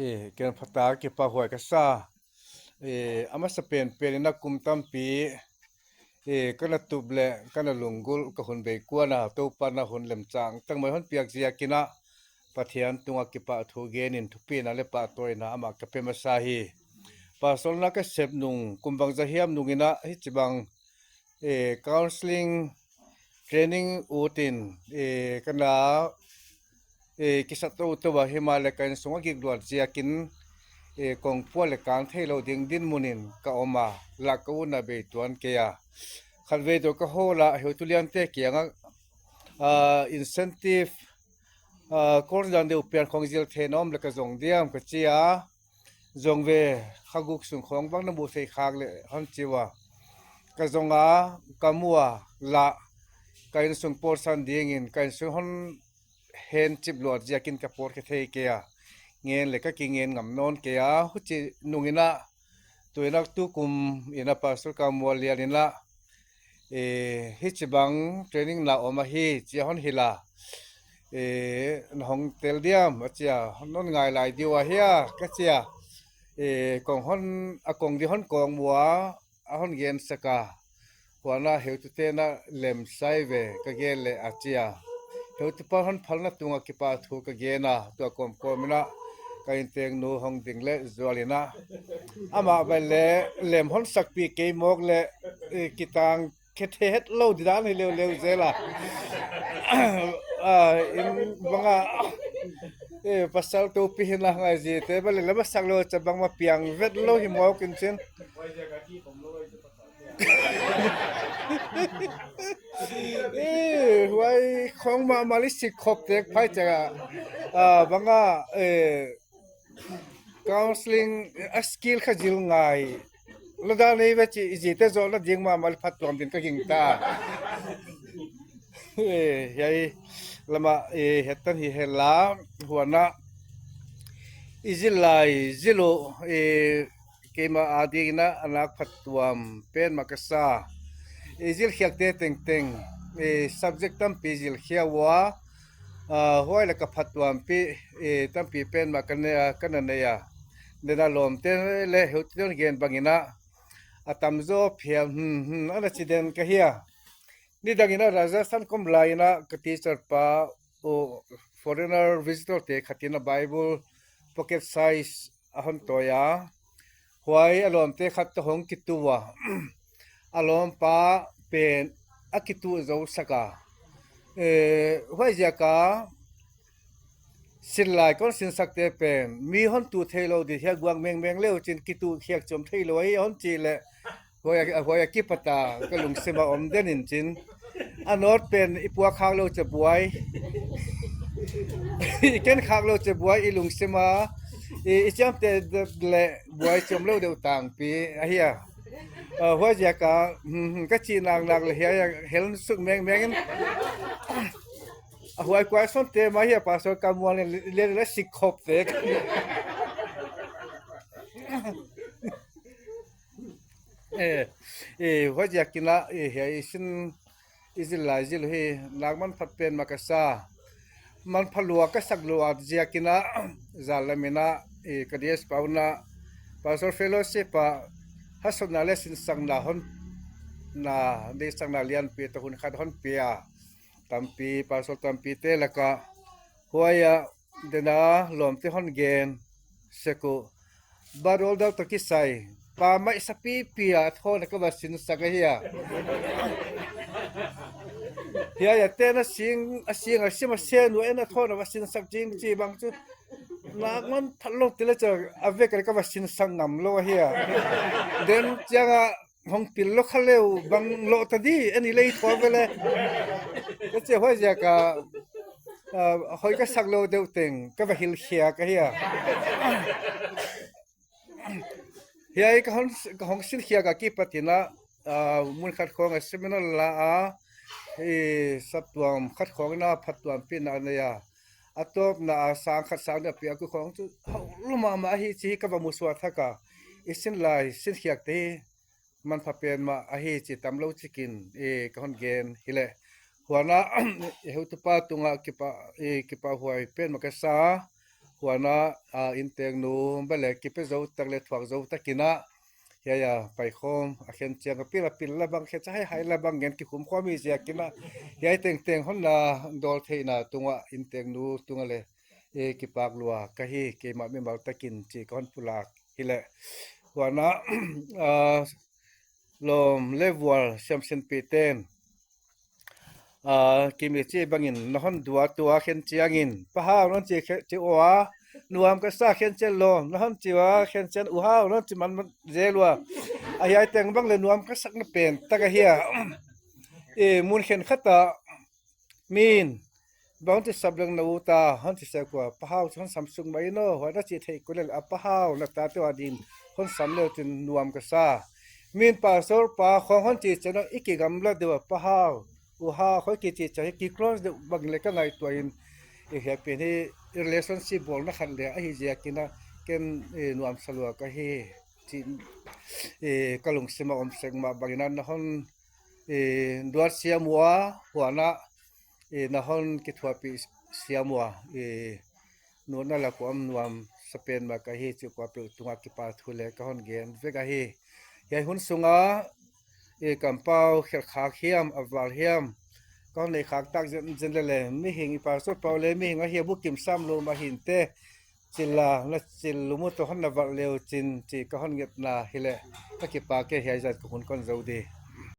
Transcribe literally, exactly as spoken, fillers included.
E, ken phatak kipahhuai kasa. E, amasa penpen ina kum tampi, e, kana tup le kana lunggulh kahun bei kuana, Toupa na hun lemchang tangmai hon piak ziak ina, Pathian tunga kipahthu genin thupina le pahtawi na ama kape masa hi. Pastor na kasep nung kum bang za hiam nung ina hichibang, e, counseling training utin, e, kana, e, kisat to to ba hima le ka insung a gik luat ziakin, e, kong pua le kang thei lo ding dinmun in ka om a, la ka una bei tuan kei a. Khat vei do ka hol a, heutu lian te kiang a, a, incentive, a, course dan deu pian khong zil thei nom le ka zong diam ka chi a, zong ve, kha guk sung khong bang na mu thei khak le hon chi ua. Ka zong a, ka mu a, la, ka insung por san dingin, ka insung hon hen chip luat ziakin ka por ka thei kei a. Ngen le ka kingen ngam non kei a, huchi nung ina, tu ina tu kum ina Pastor Kamual lian ina, e, hichibang training na om ahi, chi a hon hil a. E, na hong tel diam, a chi a, non ngai lai diu a hia, ka chi a. E, kong hon, a kong di hon kong mua, a hon gen saka. Huana heutu te na lem sai ve, ka gen le a chi a. Heutu pa hon phalna tunga kipahthu ka gen a, tua kom kom ina, ka inteng nu hong ding le zual ina. Ama bai le lem hon sakpi kei mok le, e, kitang khe the het lo di dan hi leu leu zel a. A, in banga, e, pasal to pi hin la ngai zi te ba le lama sak lo cha bang ma piang vet lo hi mok in chin. E, huai khong ma mali sik khop tek phai cha, a, banga, e, counseling a skill kha zil ngai. Lo da nei ve chi, i zi te zo na ding ma mal phat tuam din ka ging ta. E, hiai lama, e, hetan hi hela, huana. I zil lai, zil u, e, keima a ding na, anak phat tuam, pen ma kasa. I zil khiak te teng teng, e, subject tampi zil khia ua, a, huai la ka phat tuam pi, e, tampi pen ma ka ne, a, ka na nei a. Dena lom te le heu te gen bang ina, a tam zo phiam, hmm, hmm, ana chi den ka hia. Ni dang ina Rajasthan kom lai ina ka teacher pa, o, foreigner visitor te khat ina Bible pocket size a hon toi a. Huai a lom te khat ta hong kitu a. A lom pa pen a kitu zo saka. E, huai ziaka sin lai kon sin sak te pen. Mi hon tu thei lo di hia guang meng meng leu chin kitu khiak chom thei lo hi hon chi le. Huai a, huai a kipata ka lungsima om den in chin. A not pen i puak khak lo cha buai. I ken khak lo cha buai i lungsima. I, i chiam te le buai chom lo deu tang pi. A hia. A, huai ziaka, hmm, hmm, ka chi nak nak le hia, hel suk meng meng in. A, huai kuai son te ma hia Pastor Kamual le, le, le sik khop tek. E, e, huai ziak ina, e, hia i sin, i zil lai zil hi, nak man phat pen ma kasa. Man pha lua ka sak lua ziak ina, zal lam ina, e, ka D S pa una, Pastor Fellowship a, ha sot na le sin sak na hon, na, de sak na lian pi, ta hun khat hon pi a. Tampi, Pastor tampi te laka, huai a, dena lom te hon gen, seku, ba rol dau ta kisai, pa mai sa pi pi a, thon ka ba sin sak a hia. Hia ya te na sing, a sing, a sim a sen, wa en a thon ba sin sak jing chi bang chu. Nak man phat lo ti le cha, a ve ka ka ba sin sak ngam lo a hia. Den chiang a, hong pil lo kha leu bang lo ta di, ani lei thua ve le. Ka che huai ziaka, a, hoi ka sak lo deu teng, ka va hil khia ka hia. Hiai ka hong, ka hong sin khia ka kipat ina, a, mun khat khong a seminar la a, i saptuam khat khong ina phat tuam pi na nei a. A top na a sang khat sang na pi a ku khong chu, hau lu mama hi chi ka va mu sua thaka. I sin lai, sin khiak te hi. Man pha pen ma ahi chi tam lo chikin, e, ka hon gen hi le. Huana, e, heutu pa tunga kipa, e, kipahhuai pen ma kasa. Huan a, a, intek nu bale kipe zo tak le thuak zo tak in a, hiai a paikhawm a khen ciang a pil a pil la bang, khen ciang hai hai la bang ngen kikhum khawm hi ziak in a, hiai tengteng hon na dawl theihna tung a intek nu tung a le, e, kipak lua ka hi, keima mimal tak in ci ka hon pulak hi le. Huan a, a, lawm le vual siamsinpi ten, a, kimi ci bang in na hon duat tua khen ciang in, Pa Hau, na hon ci khe-, ci ua, nuam ka sa khen ciang lawm, na hon ci ua khen ciang U Hau, na hon ci man man zel ua. A hiai teng bang le nuam ka sak na pen tak a hi a. E, mun khen khat a, min, bang hon ci sap leng na ut a, hon ci sek ua, Pa Hau, hon sam suk mai no, huai na ci thei ku le, a Pa Hau, na tate ua din, hon sam leu cin nuam ka sa. Min pastor pa khong hon ci ciang no, i kigam la deu a, Pa Hau, U Hau, khoi ki ci ciang hi ki close deu bang le ka ngaihtuah in, i hiai pen hi relationship bawlna khat le ahi ziak in a, ken, e, nuam sa lua ka hi, ci, e, ka lungsim a om sek mah bang in a na hon, e, duat siam ua, huan a, e, na hon kithuahpih siam ua, e, nuam na la kuam nuam sa pen mah ka hi, ci kuapeuh tung a kipak thu le ka hon gen vek a hi. Hiai hun sung a, e, kampau khelh khak hiam, a val hiam, ka hon nei khak tak zen zen le le, mihing i pastor pau le mihing a hi a, bukim sam lou mah hin te, cil la, na cil lu mu to hon na valh leu cin, ci ka hon ngetna hi le, ka kipak e, hiai zat ka hun kon zo di.